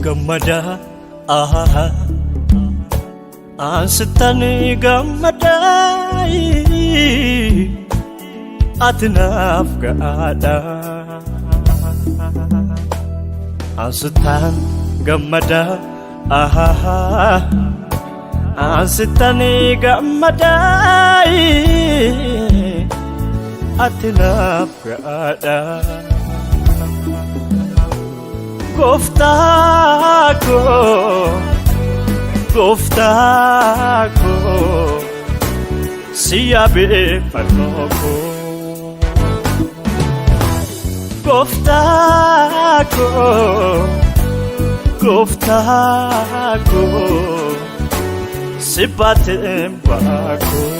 Gammadaa, ahaa, ansittan gammadaa, ati naaf ga'aadha. Ansittan gammadaa, ahaa, ansittan gammadaa, ati naaf ga'aadha. Gooftaa koo, gooftaa koo, si yaabeffannoo koo. Gooftaa koo, gooftaa koo, si baateen ba'aa koo.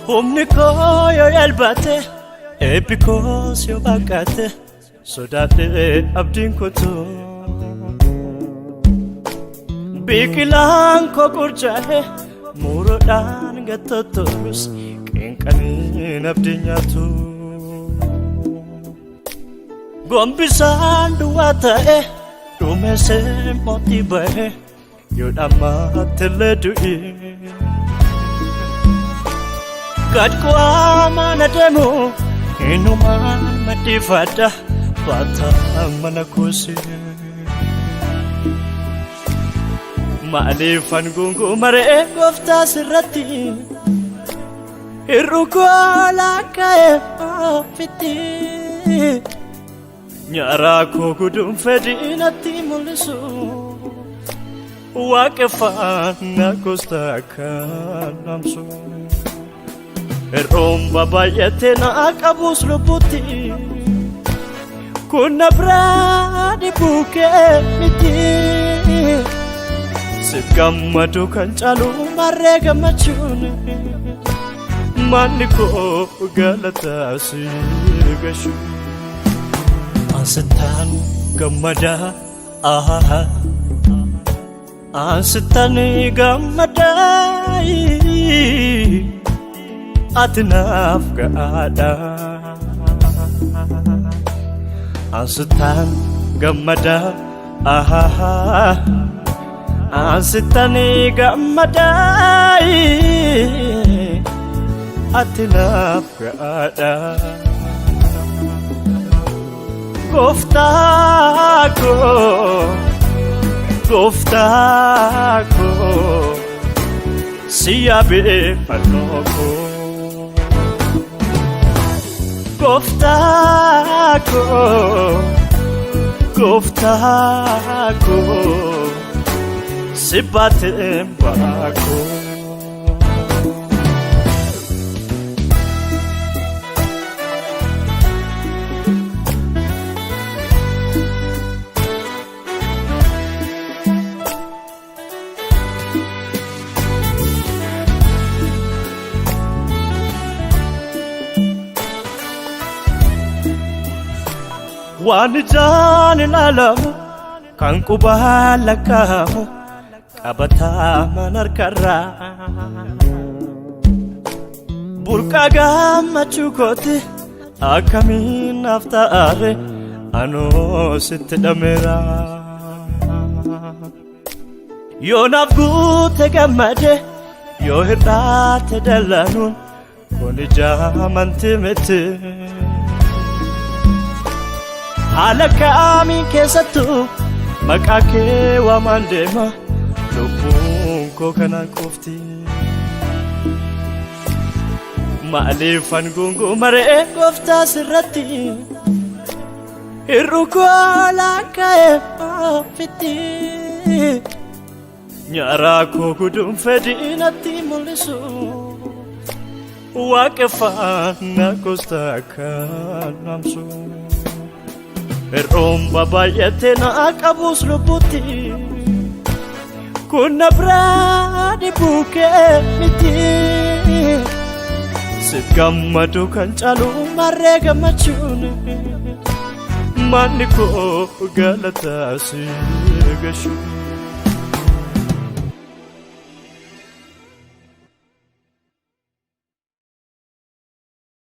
Humni koo yoo yaalbate, eebbi koos yoo baqqate, sodaadhee abdiin kutuu. Biqilaan koo qurcaa'e, muroodhaan gattottolus, qinqaniin abdii nyaatu. Gombisaan duwwaa ta'e, dhumeessee mootii ba'e, yoo dhammaatti illee du'i. Gad qo'amaan adeemu innumaan maddifadha baataa mana koosi. Maaliifan gungumaree gooftaa sirratti hir'uu koo lakkaa'ee ofitti. Nyaaraa koo guduunfee diinatti mul'isu. Waaqeffannaa gosta kan namsu. Hir'uun baay'atee na qabus lubbutti. Kun na biraa dhibbuu kee miti. Si gammadu kan caalu marree gammachuun. Manni koo galataa si gashu. Ansittaan gammadaa, ahaa. Ansittaan gammadaa, ati naaf ga'aadha. Ansittaan gammadaa, ahaa. Ansittaan gammadaa, ati naaf ga'aadha. Gooftaa koo, gooftaa koo, si yaabeffannoo koo. Gooftaa koo, gooftaa koo, si baateen ba'aa koo. Waan ijaan ilaalamu kan qubaan lakkaa'amu qabataman harkarraa. Burqaa gammachuu kooti akkamiin naaf ta'aare anoo sitti dhameera. Yoo naaf guute gammade yoo hir'aate dallanuun kun ija amantii miti. Haala kaamiin keessattuu maqaa kee waamaan deema lubbuun koo kanaan qofti. Maaliifan gungumaree gooftaa sirratti hir'uu koo lakkaa'ee ofitti. Nyaaraa koo guduunfee diinatti mul'isu. Waaqeffannaa gosta kan namsu. Hir'uun baay'atee na qabus lubbutti. Kun na biraa dhibbuu kee miti. Sit gammadu kan caalu marree gammachuun manni koo galataa si gashu.